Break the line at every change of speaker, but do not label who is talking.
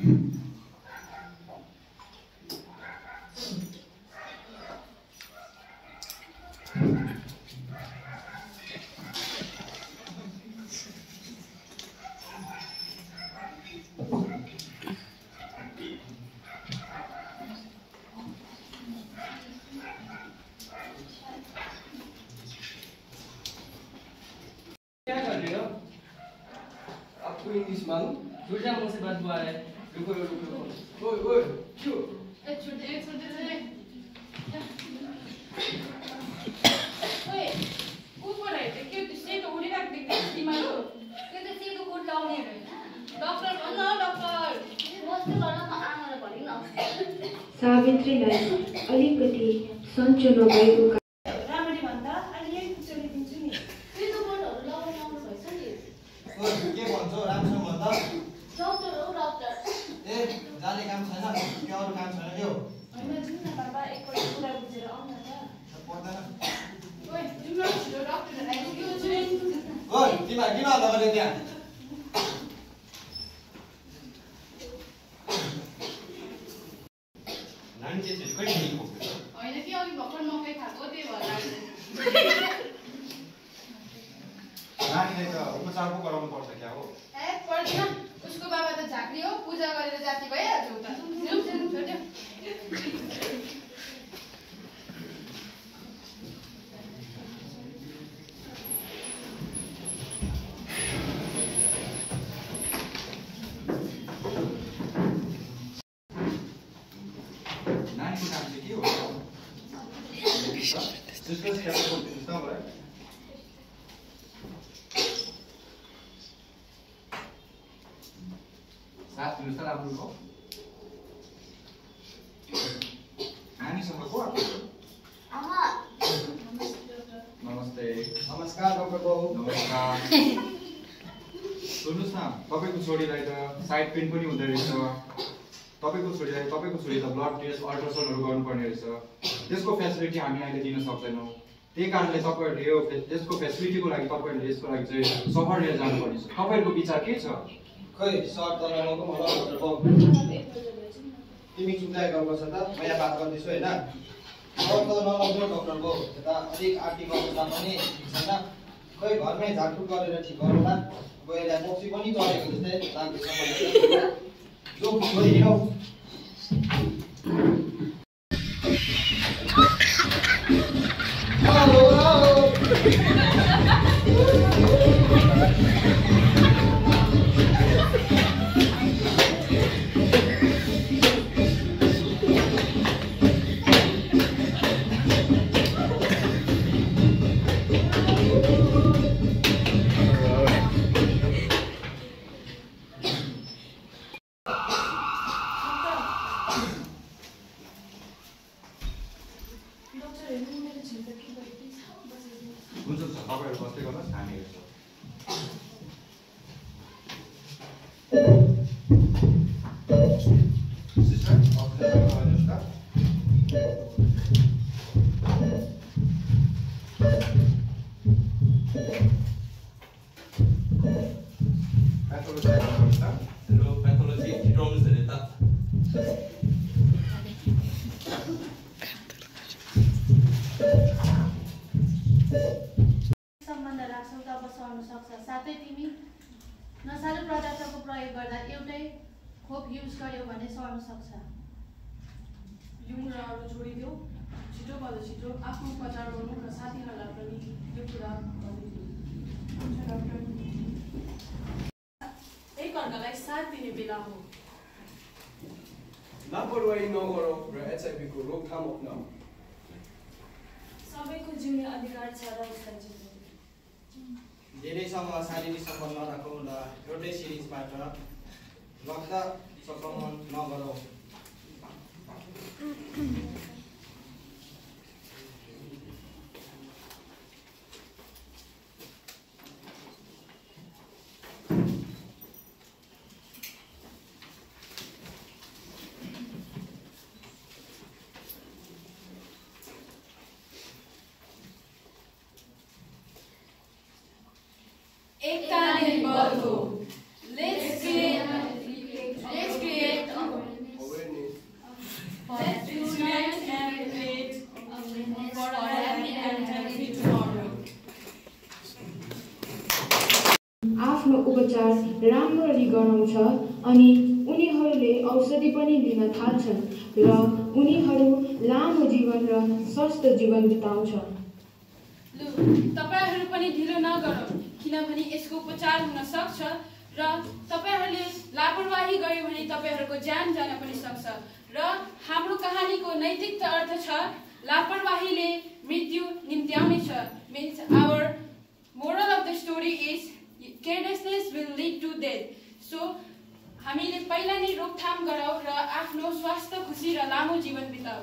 क्या कर रही हो? आपको इंग्लिश मालूम? जुड़ जा मुझसे बात हुआ है। रुको रुको रुको। ओए ओए क्यों?
छोड़ दे ओए ऊपर है तो क्यों सेतो उडेर देख्दै तिमीहरु
त्यो त सेतो कोट लाउने हैन
डाक्टर भन्न डाक्टर
वस्तु गर्न म आमालाई भनिन
सावित्रीलाई अलिकति सन्चो नभएको
राम्ररी भन्दा अलि यही पिक्चरले दिन्छु नि
सेतो कोटहरु लाउन आउनु भएछ नि
ओइ के भन्छौ राम्रोसँग भन् त
डाक्टर हो डाक्टर
ए जाने काम छैन के अरु काम छैन के हो
हैन जुन न बाबा एकपल्ट कुरा बुझेर आउन त
पर्दैन
ओए जुन न छिटो डाक्टर आइपुग्यो जुन
ओइ तिमीहरु किन हल्ला गरे त्यहाँ
नानी चाहिँ कहिले निको
हैन कि अघि भर्खर मकै खाएको त्यही भएर
नानीलाई त उपचार पो गराउनु पर्छ क्या हो
ए पर्दैन उसको बाबा त झाक्री हो पूजा गरेर जाति भइहाल्छ उता छोड्यो
नानीको नाम चाहिँ के हो त्यसको स्क्यान गरिदिनुहोस् न मलाई साथ दिनुहोस् त राम्रो हो नानीसँग को आएको
आमा
नमस्ते
नमस्कार डाक्टर बाबु
नमस्कार सुन्नुहोस् न तपाईँको छोरीलाई त साइड पेन पनि हुँदो रहेछ तपाईँको छोरीलाई त ब्लड टेस्ट अल्ट्रासाउन्डहरू गर्नुपर्ने रहेछ त्यसको फेसिलिटी हामी अहिले दिन सक्दैनौँ त्यही कारणले तपाईँहरूले यो त्यसको फेसिलिटीको लागि तपाईँहरूले यसको लागि चाहिँ सहर लिएर जानुपर्ने छ तपाईँहरूको विचार के छ
खै सर त नलाउनु मलाई डाक्टर बाबु तिमी चुप्लाइ गर्नु छ त म यहाँ बात गर्दैछु हैन सर त नलाउनु डाक्टर बाबु यता अलिक आर्थिक अवस्था पनि ठिक छैन खै घरमै झाडफुट गरेर ठिक गरौँला अब यसलाई मोक्सी पनि चलेको जस्तै लाग्दैछ जो छोरी हिँडौ
हुन्छ तपाईँहरू बस्दै गर्नुहोस् हामी हेर्छौँ सिस्टर अफिसर भन्नुहोस् त प्याथोलोजी गर्नुहोस् त
हेलो प्याथोलोजी छिटो आउनुहोस् न यता
सम्बन्ध राख्छौ तब सर्न सक्छ साथै तिमी नशालु पदार्थको प्रयोग गर्दा एउटै खोप युज गर्यो भने सर्न सक्छ
युङ र अरू छोडिदेऊ छिटो भन्दा छिटो आफ्नो उपचार गर्नु र साथीहरूलाई पनि यो कुरा भनिदिनु डाक्टर एकअर्कालाई साथ दिने बेला हो
लापरवाही नगरौँ र एचआइभीको रोकथाम अपनाऊ
सबैको जिउने अधिकार छ र उसलाई जित्नु
धेरै समय शारीरिक सम्बन्ध नराखौँ र एउटै सिरिजबाट रक्त सङ्क्रमण नगरौँ
एकता निर्भर हो। Let's create
आफ्नो उपचार राम्ररी गराउँछ अनि उनीहरूले औषधि पनि लिन थाल्छन् र उनीहरू लामो जीवन र स्वस्थ जीवन बिताउँछ।
लु, तपाईहरू पनि ढिलो नगरौँ, किनभने यसको उपचार हुन सक्छ र तपाईहरूले लापरवाही गर्यो भने तपाईहरूको ज्यान जान पनि सक्छ। र हाम्रो कहानीको नैतिक अर्थ छ लापरवाहीले मृत्यु निम्त्याउनेछ। Means our moral of the story is carelessness will lead to death. So हामीले पहिला नै रोकथाम गरौँ र आफ्नो स्वास्थ्य खुसी र लामो जीवन बिताऊ।